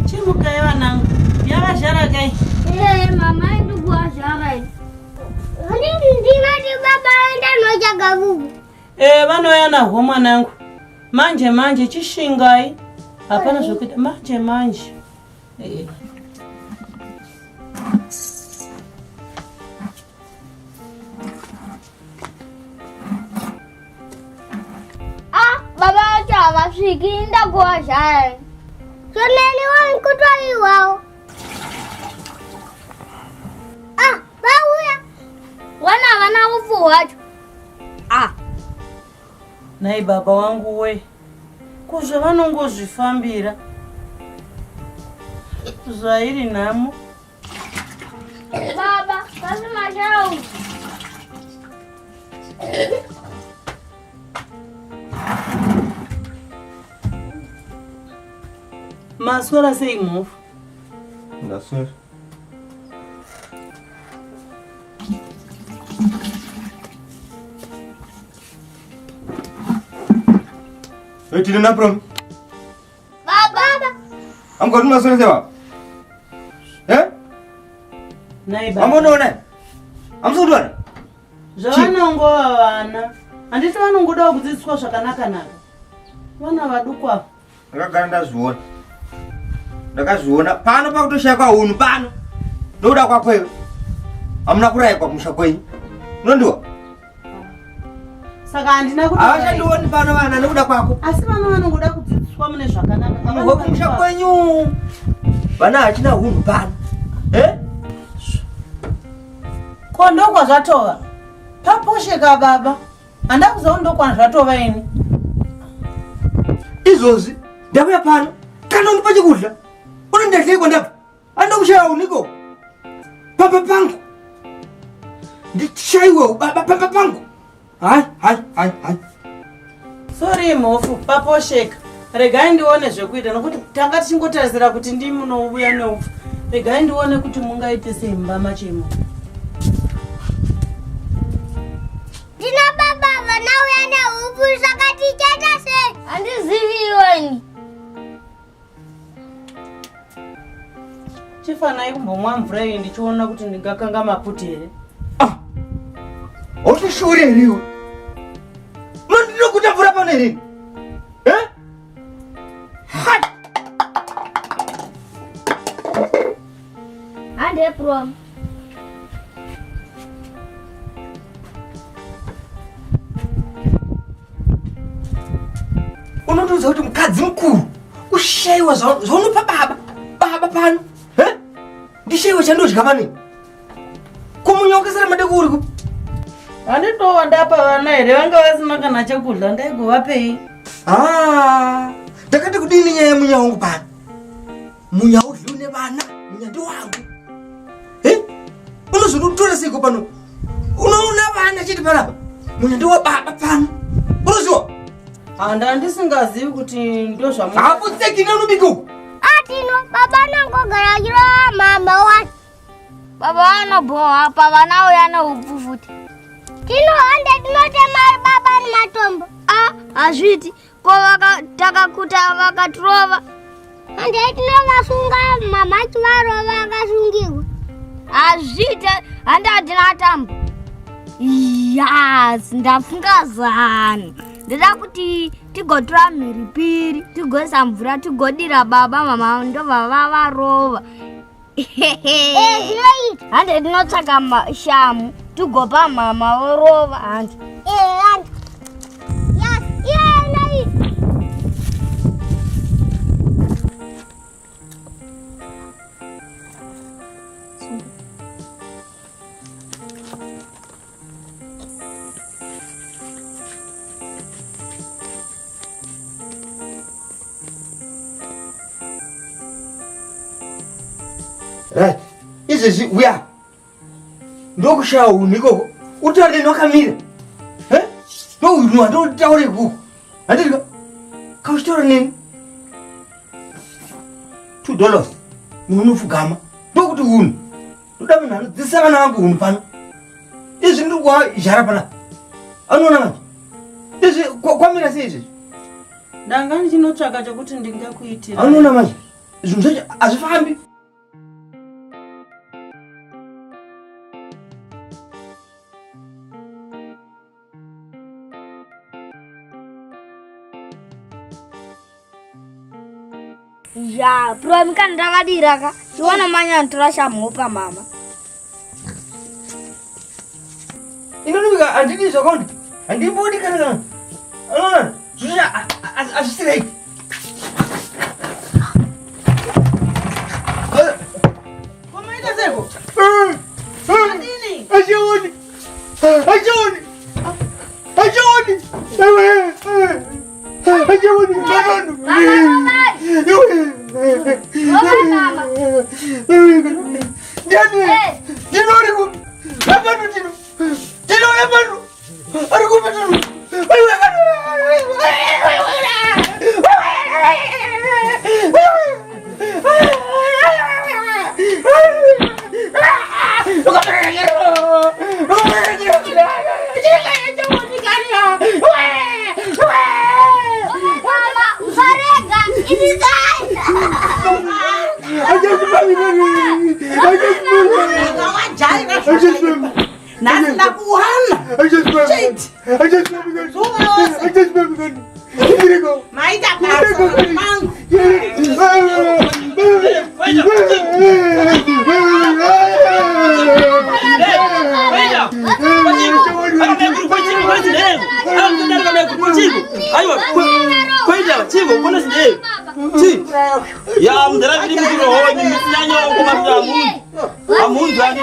Chimukai vanangu, yavazhara kai? Eh, mama ndikuwazhara ini. Ndinati baba enda nochaga vuvu. Eh, vanouya nahwo mwanangu. Manje manje chishingai. Hapana zvekuita manje manje. Eh. Ah, baba vacho havasviki ndakuwazhara. Soneni wankutoiwawo. Ah, vauya. Wana havana upfu hwacho. Ah. Nhai baba wangu we. Ko zvavanongozvifambira. Zvairi nhamo. Baba, pasi mashau. Maswera sei mhofu? Ndaswera. Hey, tine na prom. Baba. I'm going to maswera sei baba? Eh? Nhai baba. Ambonoona? Amusi kutoona? Zvavanongova vana. Handiti vanongodawo kudzidziswa zvakanaka naka. Vana vaduku ava. Ndakagara ndazviona. Ndakazviona pano pakutoshaya kwahunhu pano. Nokuda kwako iwe. Hamuna kurayikwa kumusha kwenyu. Unondiwa? Saka handina kuti Havachandioni pano vana nokuda kwako. Asi vana vanongoda kudzidziswa mune zvakanaka. Munhu wekumusha kwenyu. Vana hachina hunhu pano. Eh? Ko ndokwazvatova. Paposheka baba. Handa kuziva ndokwazvatova ini. Izvozvi ndakuya pano kana undipa chekudya unondadleiko ndabva andokushaya uniko pamba pangu ndichaiwe ubaba pamba pangu hai hai hai hai Sorry mhofu paposheka. Regai ndione zvekuita nokuti tanga tichingotarisira kuti ndimi munouya neupfu. Regai ndione kuti mungaite sei mumba macho imomo. Ndina baba vanauya neupfu saka tichaita sei? Handizivi iweni. Chifanai kumbomwa mvura iyi ndichiona kuti ndingakanga maputi here. Ah! Hautishuri here iwe? Unondinokuta mvura pano here? Eh? Ha! Hande prom. Unotoziva kuti mukadzi mukuru kushaiwa zvaunopa baba baba pano eh? Ndishaiwa chandodya pano kumunyokesera madeko uri kupi? Handitowa ndapa vana here vanga vasina kana chekudya ndaigovapei? Ah, ndakati kudini nyaya yemunya wangu pano munya udyiwe nevana munya ndiwangu eh? Unozonotora seiko pano unoona vana chete panapa munya ndiwababa pano unoziwa Handa ndisingazivi kuti ndozvamu. Haputseki neunobika uku. Atino baba anongogara achirova mama wake. Baba vanobhowa apa vanauya neupfu futi. Tino hande tinotema baba nematombo. Ah, hazviiti. Ko takakuta vakatirova. Hande tinovasunga mama achivarova vakasungirwa. Hazviite hande hatina tambo. Yes, ndafunga zano. Ndoda kuti tigotora mhiripiri, tigoisa mvura, tigodira baba mama ndobva vavarova. Eh, hande tinotsvaka shamu tigopa mama vorova hande. Eh, hande. Yes, yeah, nice. Right. Izvezvi uya. Ndokushaya unhu ikoko. Utaure neni wakamira. Eh? Ndounhu wandotaure ikoko. Handiti ka? Kauchitaura neni. $2. Munhu unopfugama. Ndokuti unhu. Ndoda munhu anodzidzisa vana vangu hunhu pano. Izvi ndiri kuwazhara pana. Anoona manje. Izvi kwamira sei izvi? Ndanga ndichinotsvaka chekuti ndingakuitira. Anoona manje. Zvinhu zvacho hazvifambi. Ya, promi kana ndakadira ka. Chiona manya ntora shamhopa mama. Inonivika handidi zvakaona. Handimbodi kana kana. Unoona? Zvinhu hazvisi right. Komaita seko? Adini? Achioni. Achioni. Achioni. Achioni. Ndiani? Ndino ari kupi? Apano Tino. Tino apano. Ari kupi Tino? Mama, usarega. Ini Nhasi ndakuwana. Zuva rose. Maita basa mangu. Ya mudhara zviri muchirohwa misinyanyo kumatira amunhu. Amunhu ani.